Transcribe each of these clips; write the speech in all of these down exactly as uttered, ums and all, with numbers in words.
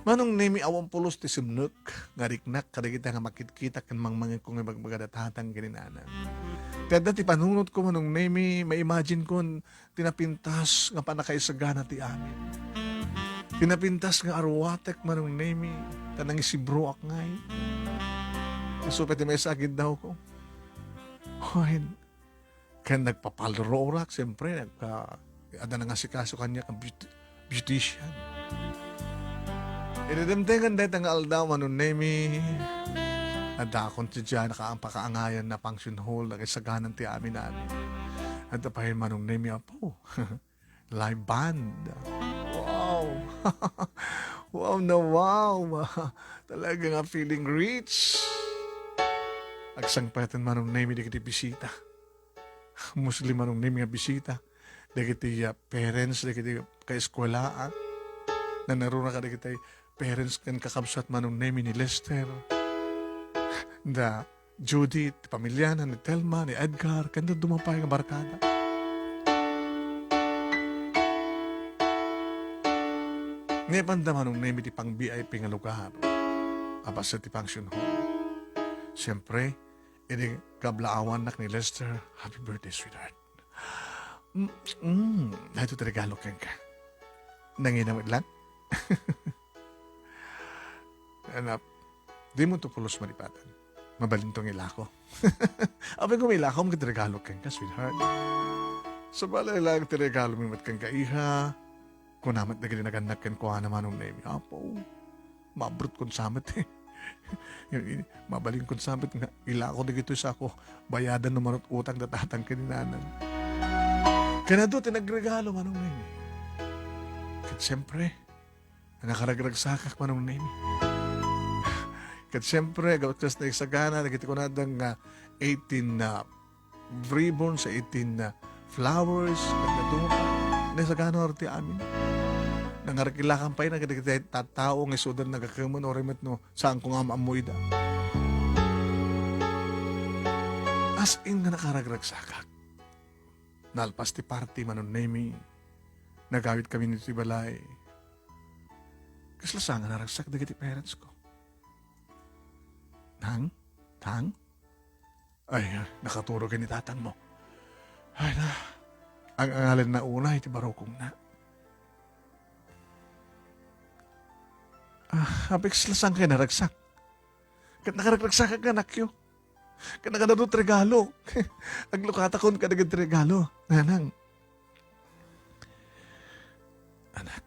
Manong Nemi, awan pulos ti simnek nga riknak kadagita nga makitkitak ken mangmangegko nga ibagbaga da tatang ken ni nanang. Ti adda ti panunotko, Manong Nemi, ma-imagine kon ti napintas nga pannakaisagana ti amin. Ti napintas nga aruatek, Manong Nemi, ta nangisibroak ngay. Isu pay ti maysa a giddawko. Wen, ken nagpapalrorak, siyempre, nagka-, adda nangasikaso kaniak nga beaut-, beautician. Idi dimtengen dayta nga aldaw, Manong Nemi, addakon ti diay nakaam-, pakaangayan a function hall, nakaisaganan ti amin-amin. Adda pay, Manong Nemi, apo. Live band. Wow! Wow na wow! Talaga nga feeling rich. Agsangpeten, Manong Nemi, dagiti bisita. Mostly, Manong Nemi, nga bisita. Dagiti, ah, parents, dagiti kaeskuelaan. Nanaruna kadagiti parents ken kakabsat, Manong Nemi, ni Lester. Da, Judith, ti pamiliana, ni Telma, ni Edgar, ken dadduma pay nga barkada. Naipanda, Manong Nemi, ti pang-V I P nga lugar a bassit ti function hall. Siyempre, idi kablaawannak ni Lester, "Happy birthday, sweetheart." Mm, mm, daytoy ti regalo kenka. Nangina met lang? Anak, dimonto pulos malipatan. Mabalinto nga ilako. Apay, kung ilako, ket regalo kenka, sweetheart. Sabali lang ti regalo mi met kenka, iha. Kuna met dagiti nagannak kenkuana, Manong Nemi. Apo, maabrotkon sa met, eh. Mabalinko sa met nga ilako dagitoy sako. Bayadan no manut-utang da tatang ken ni nanang. Ken adu ti nagregalo, Manong Nemi. Ket siyempre, nakaragragsakak, Manong Nemi. Ket siyempre, gapu ta naisagana dagiti kunada nga eighteen na ribbons, eighteen na flowers, ket dadduma pay. Naisagana ti amin. Nangarakilakam pay na kadagiti tattao nga isuda nagakemen, uray met no saanko nga maammoyda. As in nga nakaragragsakak. Nalpas ti party, Manong Nemi, nagawidkami ditoy balay. Kasla sa nga naragsak dagiti parents ko. Nang? Tang? Ay, ah, nakaturo ken ni tatangmo. Ay na, ang angalenna unay ti barukongna. Ah, apay, kasla sa nga naragsak? Ket nakaragragsakak nga anakyo. Ket nakadadut regalo. Aglukatakon kadagiti regalo. Nanang. Anak.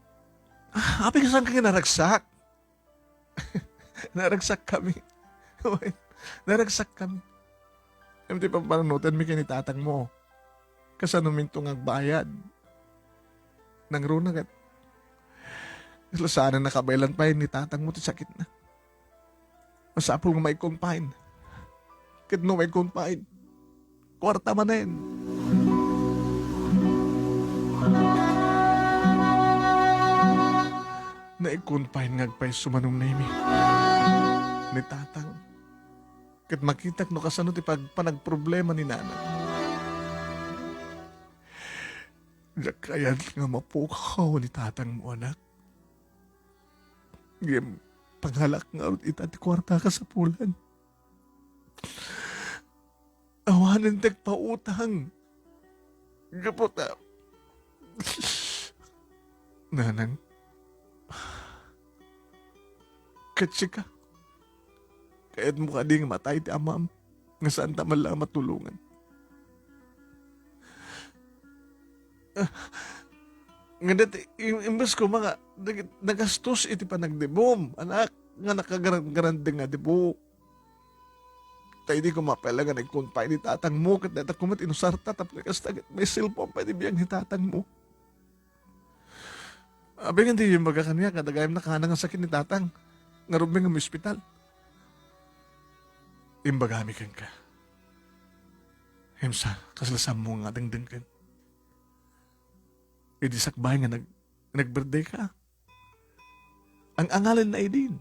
Ah, apay, kasla sa nga naragsak? Naragsakkami. Wen, naragsakkami. Ngem ti pampanunotenmi ken ni tatangmo, kasanominto nga agbayad? Nangruna ket, kasla saan a nakabaelan pay ni tatangmo ti sakitna. Masapul nga mai-confine. Ket no mai-confine, kuarta manen. Nai-confine nga agpayso, Manong Nemi, ni tatang. Ket makitak no kasano ti pag-, panagproblema ni nanang. Diak kayat nga mapukaw ni tatangmo, anak. Ngem pangalak ngarud ita ti kuarta a kasapulan. Awanen ti agpautang. Gapu ta, Nanang, ket sika, kayatmo kadi nga matay ti amam, nga saanta man la a matulongan? Ah, nga dati, im-, imbes koma nga nag-, nagastos iti panagdebom, anak, nga nakagarang-garandeng nga debo. Ta idi koma pay la nga nai-confine ni tatangmo, ket dayta koma ti inusarta, tapno kasta ket mai-cellphone pay ti biag ni tatangmo. Apay ngem di imbaga kaniak nga gayam nakana nga sakit ni tatang, ngarud met nga ospital. Imbagami kenka. Ngem sa, kasla saanmo nga dengdengken. Idi sakbay nga nag-, nag-birthday ka, ang-angalenna idin.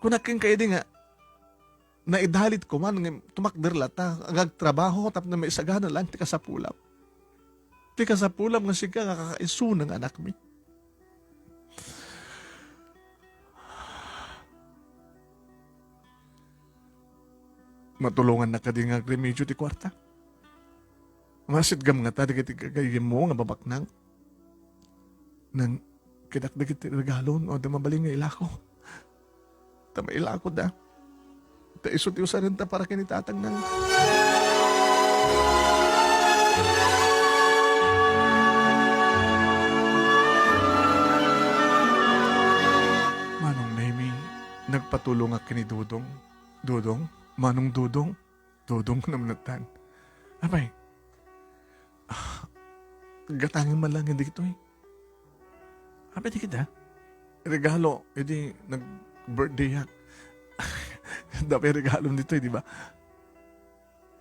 Kunak kenka idi nga, naidalit ko man, ngem tumakder latta, agagtrabaho, tapno maisagana lang ti kasapulam. Ti kasapulam nga sika nga kakaisuna nga anakmi. Matulongannak kadi nga agremedio ti kuarta? Masitgam ngata dagiti gagayyemmo nga babaknang? Nangkitak dagiti regalon, o adda mabalin nga ilako. Ta mailakoda. Ta isu ti usarenta para ken ni tatangna. Manong Nemi, nagpatulongak ken ni Dodong. Dodong? Manong Dodong? Dodong ko naman natan. Apay, ah, gatangen man lang dagitoy. Apay, di kita? Regalo, edi nag-birthday ya. Dapay regalo ditoy, di ba?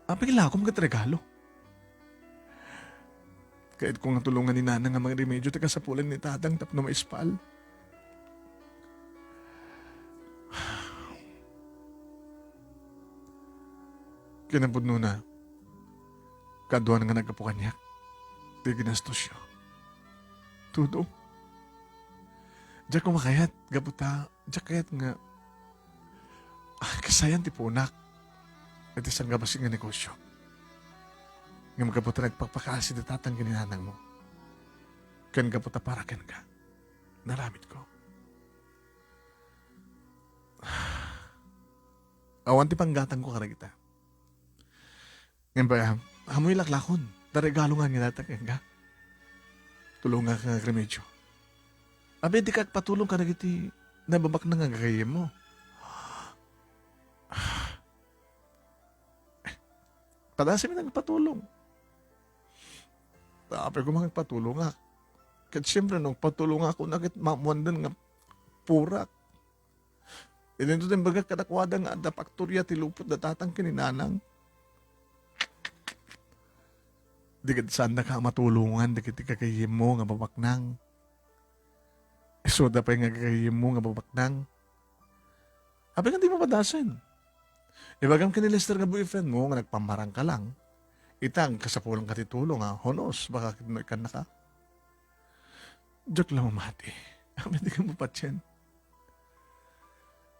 Apay, lakom ket regalo. Kayatko nga tulongan ni Nanang nga mangremedyo ti kasapulan ni Tatang tapno maispal. Kinapudnona, kaduan nga naggapu kaniak ti ginastosyo. Tudo. Diak makayat, gapu ta, diak kayat nga, ah, kasayan ti punak iti sangkabassit nga negosyo. Ngem gapu ta nagpakpakaasi ti Tatang ken ni Nanangmo. Ken gapu ta para kenka, naramidko. Awan ti panggatangko kadagita. Ngem pay, ah, ammoy laklakon. Ta regalo nga nginata kenka. Tulongak nga agremedyo. Apay, dika agpatulong kadagiti nababaknang nga gagayyemmo. Padasem nga agpatulong. Apay koma nga agpatulongak. Ket siempre, no agpatulongak, kuna ket maammoandan nga purak. Idinto ti imbagak kadakuada nga adda paktoria ti lupot da Tatang ken ni Nanang. Di ket saannaka a matulongan dagiti gagayyemmo nga babaknang. Isuda pay nga gagayyemmo nga babaknang. Apay nga dimo padasen? Ibagam ken ni Lester nga boyfriendmo nga nagpammarangka lang. Ita, agkasapulanka ti tulong, a, who knows, baka ket no ikkannaka. Diak la mamati. Apay, dika mapatien.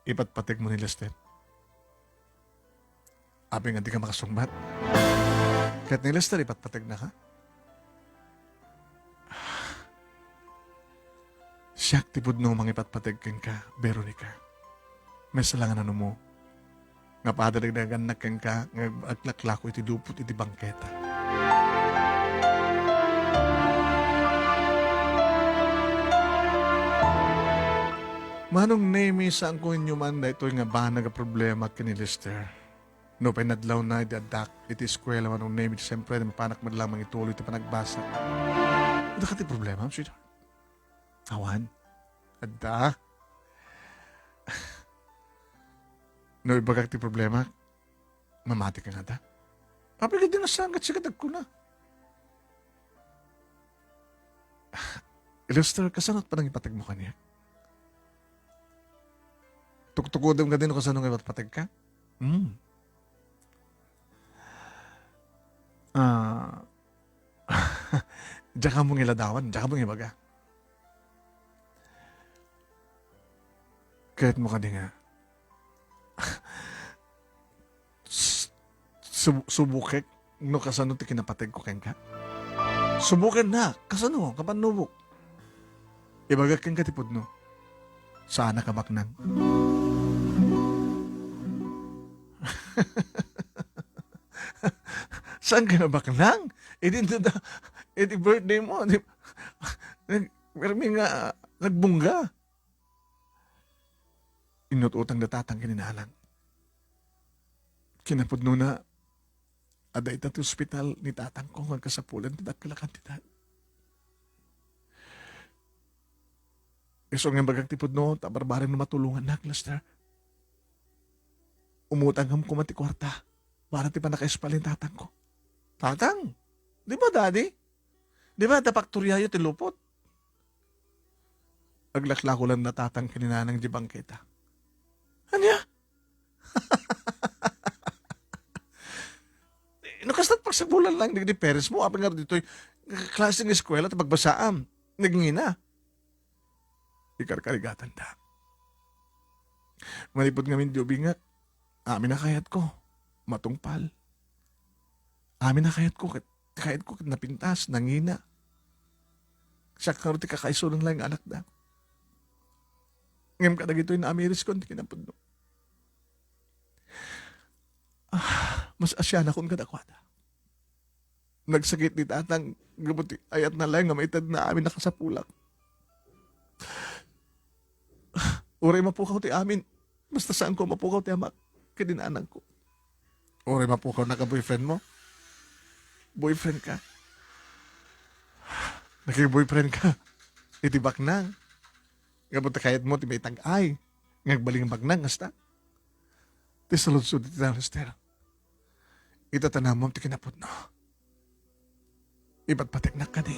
Ipatpategmo ni Lester. Apay nga dika makasungbat? Ket ni Lester, ipatpategnaka? Siak ti pudno mangipatpateg kenka, Veronica. Maysa la nga nanumo nga padadagdagannak kenka nga aglaklako iti lupot iti bangketa. Manong Nemi, saanko inyoman daytoy nga banag a problema ken ni Lester. No pay nadlawna idi addak iti eskuela, Manong Nemi, siyempre, mapanak met lang mangituloy ti panagbasa. Adda kadi problema, sweetheart? Awan. Adda. No ibagak ti problema, mamati ka ngata? Apay, ket di nasangkat sikat agkuna. Lester, kasano ti panangipategmo kaniak? Tuktukodem kadi no kasano nga ipatpateg ka? Hmm. Ah, diak ammo nga iladawan, diak ammo nga ibaga. Kayatmo kadi nga s-, sub-, subokek no kasano ti kinapateg ko kenka? Suboken na, kasano? Kapannubok. Ibagak kenka ti pudno. Saanak a baknang. Saan ka nabaknang? Idi, idi birthday mo, di, nag-, pirmi nga nagbungga. Inut-utang da Tatang ken ni Nanang. Kinapudnona, adda ita ti ospital ni tatangko nga agkasapulan ti dakkel a kantidad. Isu nga imbagak ti pudno, ta barbarem no matulongannak, Lester. Umutangam koma ti kuarta para ti pannakaispal ni tatangko. Tatang, di ba, Daddy? Di ba, adda paktoriayo ti lupot? Aglaklako lang da Tatang ken ni Nanang di bangketa. Ania? No, kasta't pagsapulan lang di, di parents mo, apay nga ditoy klase nga eskwela ti pagbasaam. Nagngina. Ikarkarigatanda. Manipud ngamin di ubingak, amin a kayatko. matungpal. Amin a kayatko ket, kayatko ket napintas, nangina. Siak ngarud ti kakaisunan laeng nga anakda. Ngem kadagitoy naamiriskon ti kinapudno. Ah, mas asianakon kadakuada. Nagsakit ni tatang gapu ti ayatna laeng nga maitedna amin a kasapulak. Uray mapukaw ti amin, basta saanko a mapukaw ti amak ken ni nanangko. Uray mapukawnak a boyfriend mo? Boyfriend ka? Naki-boyfriend ka iti baknang? Gapu ta kayatmo ti maitag-ay nga agbalin nga baknang kasta? Ti saludsod iti Lester. Ita ta naammoam ti kinapudno. Ipatpateknak kadi.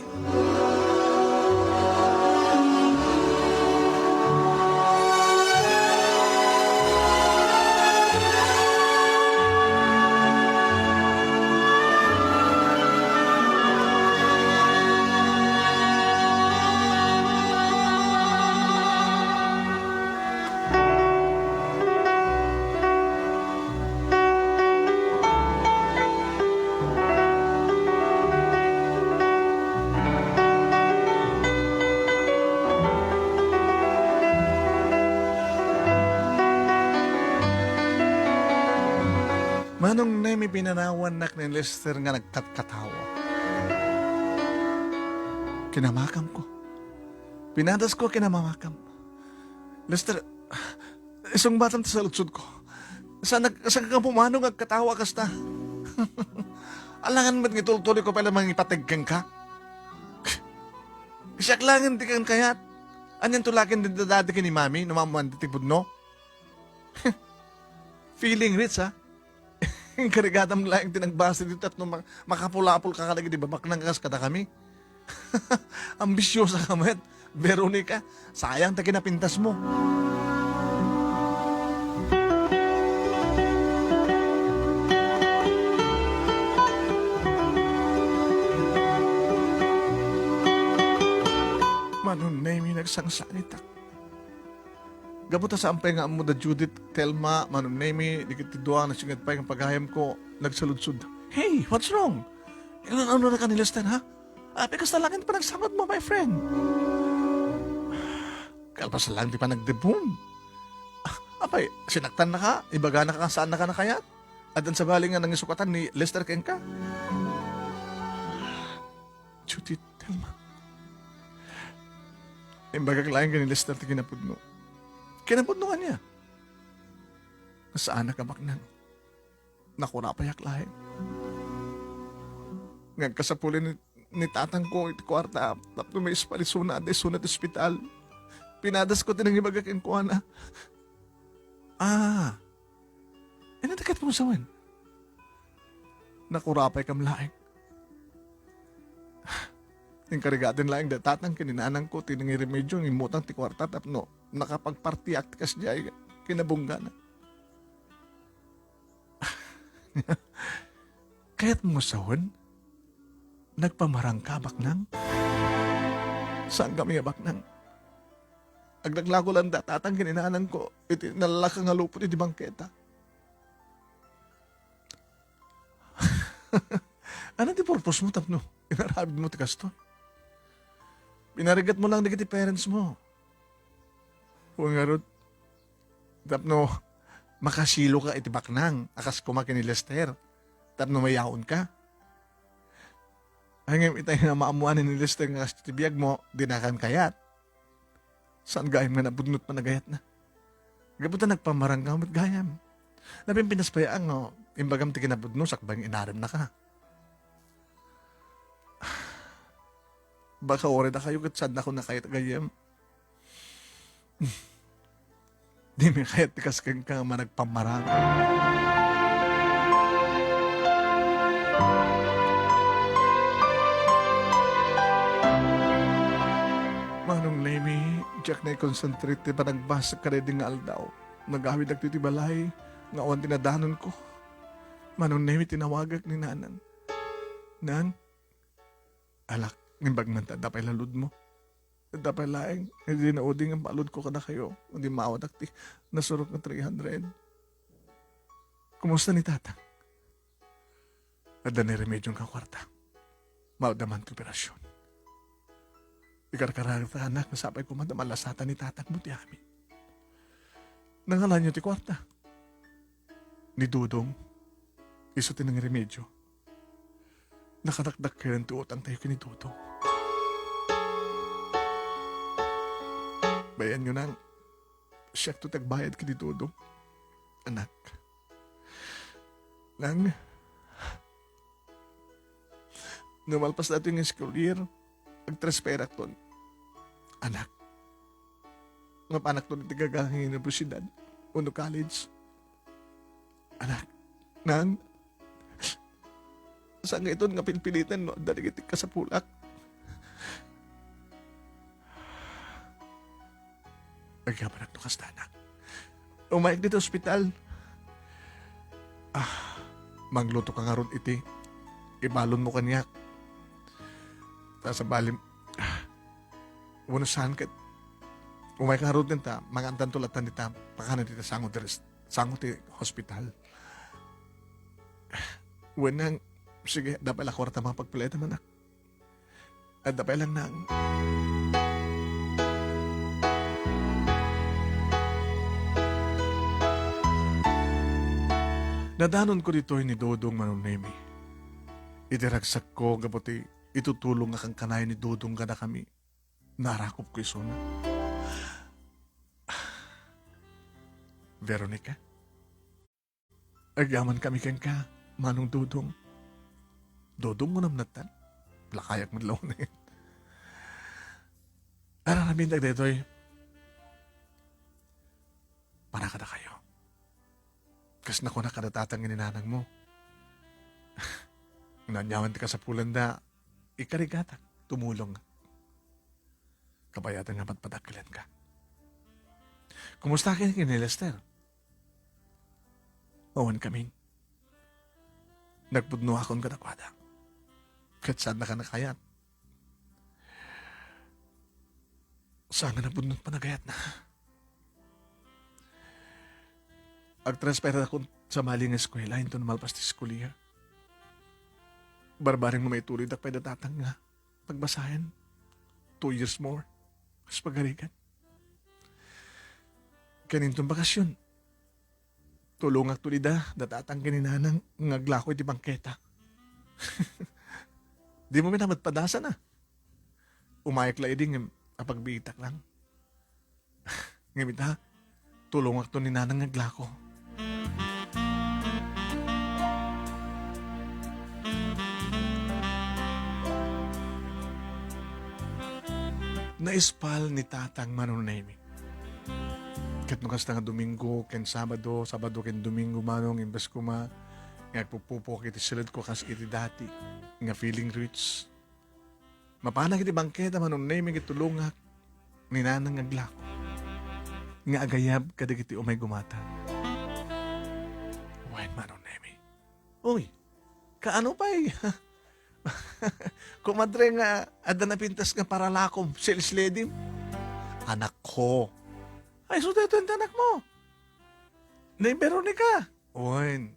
Manong Nemi, pinanawannak ni Lester nga nagkatkatawa. Kinamakamko. Pinadasko kinamamakam. Lester, isungbatam ti saludsodko. Saan, saan ka pumano nga agkatawa kasta? Alangan met nga itultuloyko pay la mangipateg kenka? Siak laeng ti kan kayat. Anian to laeng ti dadati ken ni Mami no maammoan ti pudno? Feeling rich, ha? Inkarigatam laeng ti nagbasa dito tapno ma-, makapulapol ka kadagiti babaknang kas kadakami. Ambisyosa ka met, Veronica. Sayang ta kinapintasmo. Manong Nemi, nagsangsangitak. Gapu ta saan pay nga ammo da Judith, Telma, Manong Nemi, dagiti dua nga nagsinged pay nga pagayamko, nagsaludsod. Hey, what's wrong? Inan-ano na ka ni Lester, ha? Apay kasta laeng ti panagsamatmo, my friend? Kalpasan laeng ti panagdebum. Ah, apay, sinaktan na ka? Ibagana ka nga saan na ka nakayat? Addan sabali nga nangisukatan ni Lester kenka? Judith, Telma. Imbagak laeng ken ni Lester ti kinapudno. Kinapudno kaniak. Saan a kabaknang. Nakurapayak laeng. Nga agkasapuli ni, ni tatangko iti kuarta tapno maisparisona a isuna ti ospital. Pinadasko ti nangibaga kenkuana. Ah, Inadaketmo sawen? Nakurapaykam laeng. Inkarigaten laeng da tatang ken ni nanangko ti nangiremedio nga immutang ti kuarta tapno nakapagpartiak ti kasdiay kinabunggana. Kayatmo sawen? Nagpamarangka, baknang? Saankami a baknang. Aglaglako laeng da tatang ken ni nanangko iti nalaka nga lupot iti bangketa. Ania ti purpose mo tapno inaramidmo ti kastoy? Pinarigatmo lang dagiti parents mo. Wen ngarud, tapno makasiloka iti baknang a kas koma ken ni Lester, tapno mayaonka. Ay, ngem itay nga maammoan ni Lester nga kas ti biagmo, dinakan kayat. Saan gayam nga napudno ti panagayatna? Gapu ta nagpamarangka met gayam. Napimpinas pay nga imbagam ti kinapudno sakbay nga inaramidka. Baka uray dakayo ket saannako nakayat gayam. Dimi kayat ti kas kenka nga managpamarang. Manong Lemi, diak naikonsentrate ti panagbasek kadaydi nga aldaw. Nagawid dagiti balay nga awan ti nadanonko. Manong Lemi, tinawagak ni Nanang. Nang, alak, imbag man ta, adda pay la load mo. Adda pay laeng, idi nauding ang palod ko kadakayo, idi maawatak ti nasurok nga three hundred. Kumusta ni Tatang? Adda ni remedion nga kuarta. Maudda man ti operasyon. Ikarkararagta, anak, nga sapay koma ta malasatan ni tatangmo ti amin. Nangalanyo ti kuarta. Ni Dodong, isu ti nangiremedio. Nakadakdakkel ti utangtayo ken ni Dodong. Bayanyo, Nang, siakto ti agbayad ken ni Dodong. Anak. Nang, no malpas daytoy nga school year, agtransferakton. Anak. Mapanakton iti gagangay nga universidad wenno college. Anak. Nang, saan nga iton nga pilpilitan no adda dagiti kasapulak? Agyabanak no kasta, anak. Umayek ditoy ospital. Ah, mangluto ka ngarud iti ibalonmo kaniak. Ta sabali, ah, wenno saan ket, umayek ka ngarud ta mangantanto latta dita pakanen dita sango ti res-, sango ti hospital. Wen, Nang, sige, adda pay la kuarta makapagpalitam, anak. Adda pay lang, Nang. Nadanonko ditoy ni Dodong, Manong Nemi. Iti ragsakko gapu ti itutulong nga kankanayon ni Dodong kadakami, naarakopko isuna. Veronica? Agyamankami kenka, Manong Dodong. Dodong, kunam natan? Lakayak met laeng. Ar-aramidek daytoy para kadakayo. Kas nakunak kada tatang ken ni nanangmo. No aniaman ti kasapulanda, ikarigatak, tumulong. Kabayatan nga patpadakkelanka. Kumusta ken ni Lester? Awan kamin. Nagpudnoakon kadakuada. Ket saannaka a kayat. Saan nga napudno ti panagayatna? Agtransferakon sabali nga eskuela inton malpas ti school year. Barbareng no maituloydak pay da tatang nga pagbasaen. Two years more. Kas pagarigan. Ken inton bakasyon, tulongakto dida, da tatang ken ni nanang nga aglako iti bangketa. Dimo met a padpadasan a. Umayek la idi ngem apagbiitak lang. Ngem ita, tulongakto ni nanang nga aglako. Naispal ni tatang, Manong Nemi. Ket no kasta nga Domingo ken Sabado, Sabado ken Domingo, Manong, imbes koma nga agpupupok iti siledko kas iti dati nga feeling rich, mapanak iti bangketa, Manong Nemi, ket tulongak ni nanang nga aglako nga agayab kadagiti umay gumatang. Wen, Manong Nemi. Uy, kaano pay? Kumadre nga adda napintas nga paralakom, sales lady. Anakko. Ay, isu daytoy ti anakmo. Ni Veronica. Wen.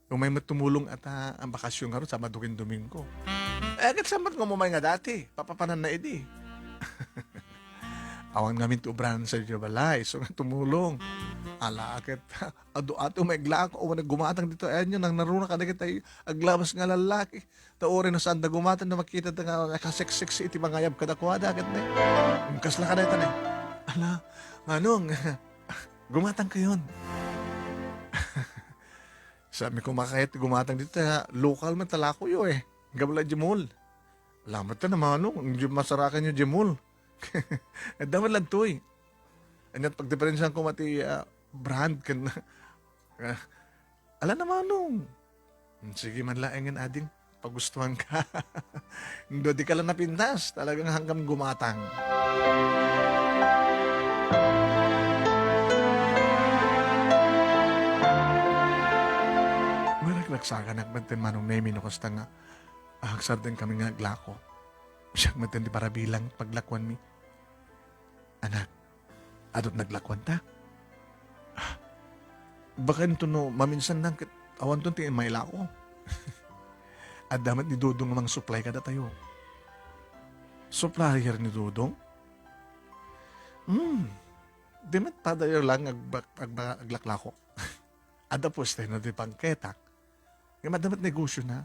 Umay met tumulong ata ang bakasyon ngarud, Sabado ken Domingo. Eh, ket saan met nga umay nga dati? Papapananna idi. Awan ngamin ti ubranan sa idiay balay, isu nga tumulong. Ala, ket adu ati umay aglako, awan naggumatang ditoy, ayanyo, nangnaruna kadagiti aglabas nga lallaki. Ta uray no saanda gumatang, no makitata nga nakaseksek iti mangayab kadakuada, ket ne. Kasla kadayta ne. Ala, Manong, gumatang kayon. Saan mi koma kayat ti gumatang dita, lokal met ti lakoyo, eh. Gapu la idiay mall. Ala met ta, Manong, idiay masarakanyo idiay mall. Adda met la ditoy. Ania ti pagdiperensiaanko met ti, ah, brand ken, ah, ala, Manong. Hmm, sige man laengen, ading. Pagustuhanka. No dika la napintas, talagang hankam gumatang. Maragragsakanak met ti Manong Nemi no kasta nga agsardengkami nga aglako. Siak met ti parabilang paglakuanmi. Anak, adu ti naglakuanta? Ah, baka inton no maminsan lang ket awanton ti mailako. Adda met ni Dodong nga mangsupply kadatayo. Supplier ni Dodong? Hmm. Di met padayo lang agba-, agba-, aglaklako. Adda puestona ti bangketa. Ngem adda met negosiona.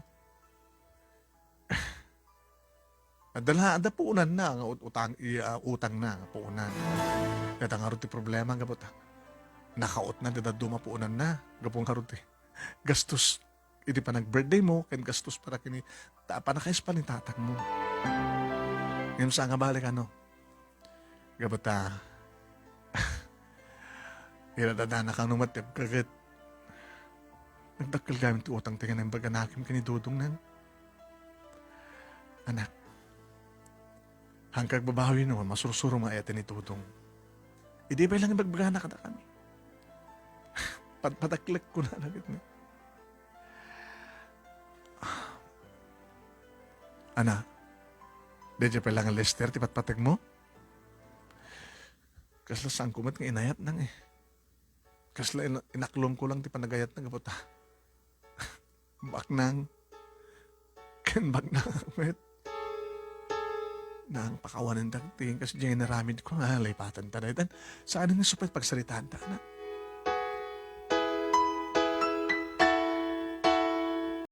Adda la, adda puonanna nga ut-, utang, i-, ah, utangna nga puonan. Dayta ngarud ti problema, gapu ta nakautna ti dadduma puonanna. Gapu ngarud ti gastos iti panag-birthday mo, ken gastos para ken ni ta-, panakaispan ni tatang mo. Ngem saan nga balik, ano? Gapu ta, iradadanak kano met ti agkaget. Nagdakkel gayam ti utang ti nga naimbag a nakem ken ni Dodong, Nang. Anak, haanka agbabawi no masursuro nga ayat ni Dodong. Idi pay lang ibagbagana kadakami. Padpadaklek kunana ket ni. Ana, daydiay pay lang nga Lester ti patpategmo? Kasla saanko met nga inayat, Nang, eh. Kasla ina-, inaklomko lang ti panagayatna gapu ta baknang ken baknang met. Nang, pakawanen dagiti kasdiay nga inaramidko nga laipatanta daytan. Saan nga isu pay ti pagsaritaanta, anak.